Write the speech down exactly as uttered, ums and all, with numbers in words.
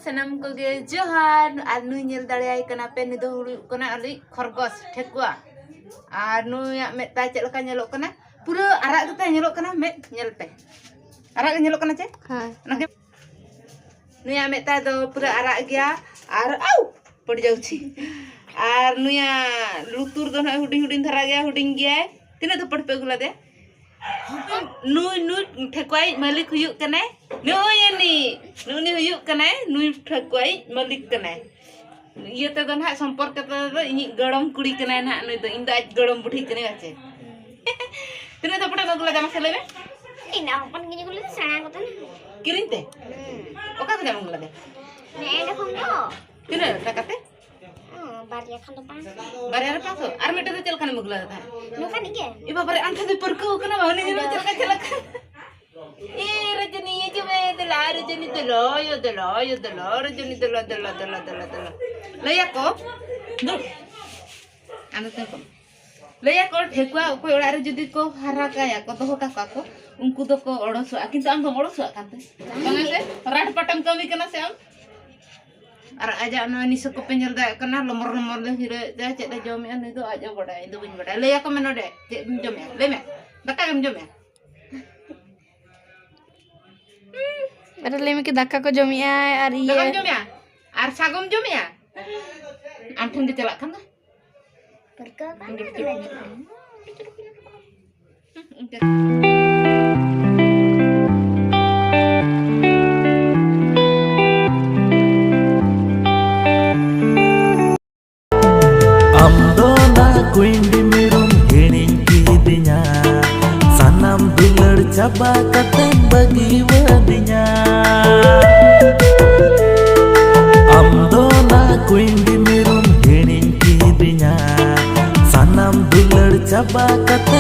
ᱥᱟᱱᱟᱢ ᱠᱚᱜᱮ ᱡᱚᱦᱟᱨ᱾ ᱟᱨ ᱱᱩᱭ ᱧᱮᱞ ᱫᱟᱲᱮᱭᱟᱭ ᱠᱟᱱᱟ ᱯᱮ, ᱱᱩᱭ ᱫᱚ ᱦᱩᱭᱩᱜ ᱠᱟᱱᱟ ᱟᱞᱮᱭᱤᱡ ᱠᱷᱚᱨᱜᱚᱥ ᱴᱷᱮᱠᱩᱣᱟ᱾ ᱟᱨ ᱱᱩᱭᱟᱜ ᱢᱮᱫ ᱛᱟᱭ ᱪᱮᱫ ᱞᱮᱠᱟ ᱧᱮᱞᱚᱜ ᱠᱟᱱᱟ? ᱯᱩᱨᱟᱹ ᱟᱨᱟᱜ ᱜᱮᱛᱟᱭ ᱧᱮᱞᱚᱜ ᱠᱟᱱᱟ, ᱢᱮᱫ ᱧᱮᱞ ᱯᱮ, ᱟᱨᱟᱜ ᱜᱮ ᱧᱮᱞᱚᱜ ᱠᱟᱱᱟ ᱪᱮ? ᱦᱳᱭ᱾ ᱚᱱᱟᱜᱮ ᱱᱩᱭᱟᱜ ᱢᱮᱫ ᱛᱟᱭ ᱫᱚ ᱯᱩᱨᱟᱹ ᱟᱨᱟᱜ ᱜᱮᱭᱟ᱾ ᱟᱨ ᱟᱣ ᱯᱚᱲ ᱡᱟᱣᱪᱷᱤ᱾ ᱟᱨ ᱱᱩᱭᱟᱜ ᱞᱩᱛᱩᱨ ᱫᱚ ᱱᱟᱦᱟᱜ ᱦᱩᱰᱤᱧ ᱦᱩᱰᱤᱧ ᱫᱷᱟᱨᱟ ᱜᱮᱭᱟ, ᱦᱩᱰᱤᱧ ᱜᱮᱭᱟᱭ᱾ ᱛᱤᱱᱟᱹᱜ ᱫᱚ ᱯᱟᱹᱴᱯᱟᱹ ᱟᱹᱜᱩ ᱞᱮᱫᱮ? ᱱᱩᱭ, ᱱᱩᱭ ᱴᱷᱮᱠᱣᱟᱭᱤᱡ ᱢᱟᱹᱞᱤᱠ ᱦᱩᱭᱩᱜ ᱠᱟᱱᱟᱭ ᱱᱩᱭ ᱟᱹᱱᱤᱡ᱾ ᱱᱩᱭ ᱦᱩᱭᱩᱜ ᱠᱟᱱᱟᱭ, ᱱᱩᱭ ᱴᱷᱮᱠᱣᱟᱭᱤᱡ ᱢᱟᱹᱞᱤᱠ ᱠᱟᱱᱟᱭ᱾ ᱤᱭᱟᱹ ᱛᱮᱫᱚ ᱱᱟᱦᱟᱜ ᱥᱚᱢᱯᱚᱨᱠᱚ ᱛᱮᱫᱚ ᱤᱧᱤᱡ ᱜᱚᱲᱚᱢ ᱠᱩᱲᱤ ᱠᱟᱱᱟᱭ ᱱᱟᱦᱟᱜ ᱱᱩᱭ ᱫᱚ᱾ ᱤᱧ ᱫᱚ ᱟᱡ ᱜᱚᱲᱚᱢ ᱵᱩᱰᱷᱤ ᱠᱟᱹᱱᱟᱹᱧ, ᱟᱨ ᱪᱮᱫ? ᱛᱤᱱᱟᱹᱜ ᱫᱚ ᱯᱟᱹᱴᱯᱟᱹ ᱟᱹᱜᱩ ᱞᱮᱫᱟ ᱢᱟᱥᱮ ᱞᱟᱹᱭ ᱢᱮ? ᱤᱧ ᱫᱚ ᱦᱚᱯᱚᱱ ᱜᱤᱧ ᱟᱹᱜᱩ ᱞᱮᱫᱟ, ᱥᱮᱬᱟ ᱠᱚ ᱛᱟᱦᱮᱱᱟ᱾ ᱠᱤᱨᱤᱧ ᱛᱮ? ᱦᱩᱸ᱾ ᱚᱠᱟ ᱠᱷᱚᱱᱟᱜ ᱮᱢ ᱟᱹᱜᱩ ᱞᱮᱫᱟ? ᱱᱮᱜᱼᱮ ᱱᱚᱰᱮ ᱠᱷᱚᱱ ᱫᱚ᱾ ᱛᱤᱱᱟᱹᱜ ᱴᱟᱠᱟ ᱛᱮ? ᱚ, ᱵᱟᱨᱭᱟ ᱠᱷᱟᱱ ᱫᱚ ᱯᱟᱸᱪᱥᱚ᱾ ᱵᱟᱨᱭᱟ ᱨᱮ ᱯᱟᱸᱪᱥᱚ? ᱟᱨ ᱢᱤᱫᱴᱮᱱ ᱫᱚ ᱪᱮᱫ ᱞᱮᱠᱟᱱᱮᱢ ᱟᱹᱜᱩ ᱞᱮᱫᱟ ᱛᱟᱦᱮᱸᱫ? ᱱᱚᱝᱠᱟᱱᱤᱡ ᱜᱮ᱾ ᱮ ᱵᱟᱵᱟ ᱨᱮ, ᱟᱢ ᱴᱷᱮᱱ ᱫᱚ ᱯᱟᱹᱨᱠᱟᱹᱣ ᱠᱟᱱᱟ ᱵᱟᱝ? ᱩᱱᱤ ᱧᱮᱞ ᱢᱮ ᱪᱮᱫ ᱞᱮᱠᱟ ᱪᱟᱞᱟᱜ ᱠᱟᱱᱟ᱾ ᱮ ᱨᱟᱡᱚᱱᱤ, ᱦᱤᱡᱩᱜ ᱢᱮ, ᱫᱮᱞᱟ, ᱨᱟᱡᱚᱱᱤ, ᱫᱮᱞᱟ, ᱭᱳ, ᱫᱮᱞᱟ, ᱭᱳ, ᱫᱮᱞᱟ, ᱨᱟᱡᱚᱱᱤ, ᱫᱮᱞᱟ, ᱫᱮᱞᱟ, ᱫᱮᱞᱟ, ᱫᱮᱞᱟ, ᱫᱮᱞᱟ᱾ ᱞᱟᱹᱭᱟᱠᱚ, ᱫᱩᱲᱩᱵ᱾ ᱟᱫᱚ ᱛᱤᱸᱜᱩ ᱠᱚᱜ ᱢᱮ᱾ ᱞᱟᱹᱭᱟᱠᱚ, ᱴᱷᱮᱠᱩᱣᱟ ᱚᱠᱚᱭ ᱚᱲᱟᱜ ᱨᱮ ᱡᱩᱫᱤ ᱠᱚ ᱦᱟᱨᱟ ᱠᱟᱭᱟ ᱠᱚ, ᱫᱚᱦᱚ ᱠᱟᱠᱚᱣᱟ ᱠᱚ, ᱩᱱᱠᱩ ᱫᱚᱠᱚ ᱚᱲᱚᱥᱚᱜᱼᱟ᱾ ᱠᱤᱱᱛᱩ ᱟᱢ ᱫᱚᱢ ᱚᱲᱚᱥᱚᱜᱼᱟ ᱠᱟᱱᱛᱮ? ᱵᱟᱝᱟ ᱥᱮ? ᱨᱟᱴ ᱯᱟᱴᱟᱢ ᱠᱟᱹᱢᱤ ᱠᱟᱱᱟ ᱥᱮ ᱟᱢ? ᱟᱨ ᱟᱡᱟᱜ ᱱᱚᱣᱟ ᱱᱤᱥᱟᱹ ᱠᱚᱯᱮ ᱧᱮᱞ ᱫᱟᱲᱮᱭᱟᱜ ᱠᱟᱱᱟ, ᱞᱚᱢᱚᱨ ᱞᱚᱢᱚᱨ ᱞᱮ ᱦᱤᱨᱟᱹᱭᱮᱫ ᱛᱟᱭᱟ, ᱪᱮᱫ ᱮ ᱡᱚᱢᱮᱜᱼᱟ ᱱᱩᱭ ᱫᱚ ᱟᱡ ᱮ ᱵᱟᱰᱟᱭᱟ, ᱤᱧ ᱫᱚ ᱵᱟᱹᱧ ᱵᱟᱰᱟᱭᱟ᱾ ᱞᱟᱹᱭ ᱟᱠᱚ ᱢᱮ ᱱᱚᱰᱮ, ᱪᱮᱫ ᱮᱢ ᱡᱚᱢᱮᱜᱼᱟ? ᱞᱟᱹᱭ ᱢᱮ, ᱫᱟᱠᱟ ᱜᱮᱢ ᱡᱚᱢᱮᱜᱼᱟ? ᱟᱨ ᱞᱟᱹᱭ ᱢᱮ ᱠᱤ ᱫᱟᱠᱟ ᱠᱚ ᱡᱚᱢᱮᱜᱼᱟ ᱟᱨ ᱤᱭᱟᱹ ᱫᱟᱠᱟᱢ ᱡᱚᱢᱮᱜᱼᱟ? ᱟᱨ ᱥᱟᱜᱚᱢ ᱡᱚᱢᱮᱜᱼᱟ? ᱟᱢ ᱴᱷᱮᱱ ᱜᱮ ᱪᱟᱞᱟᱜ ᱠᱟᱱ ᱫᱚ᱾ ᱯᱟᱹᱨᱠᱟᱹᱣ ᱠᱟᱱ ᱜᱮ ᱞᱟᱹᱜᱤᱫ᱾ ᱟᱢ ᱫᱚ ᱚᱱᱟ ᱠᱩᱭᱤᱱᱰᱤ ᱢᱤᱨᱩᱢ ᱦᱤᱲᱤᱧ ᱠᱤᱫᱤᱧᱟ, ᱥᱟᱱᱟᱢ ᱫᱩᱞᱟᱹᱲ ᱪᱟᱵᱟ ᱠᱟᱛᱮᱢ ᱵᱟᱹᱜᱤᱣᱟᱹᱫᱤᱧᱟ᱾ ᱟᱢ ᱫᱚ ᱚᱱᱟ ᱠᱩᱭᱤᱱᱰᱤ ᱢᱤᱨᱩᱢ ᱦᱤᱲᱤᱧ ᱠᱤᱫᱤᱧᱟ, ᱥᱟᱱᱟᱢ ᱫᱩᱞᱟᱹᱲ ᱪᱟᱵᱟ ᱠᱟᱛᱮ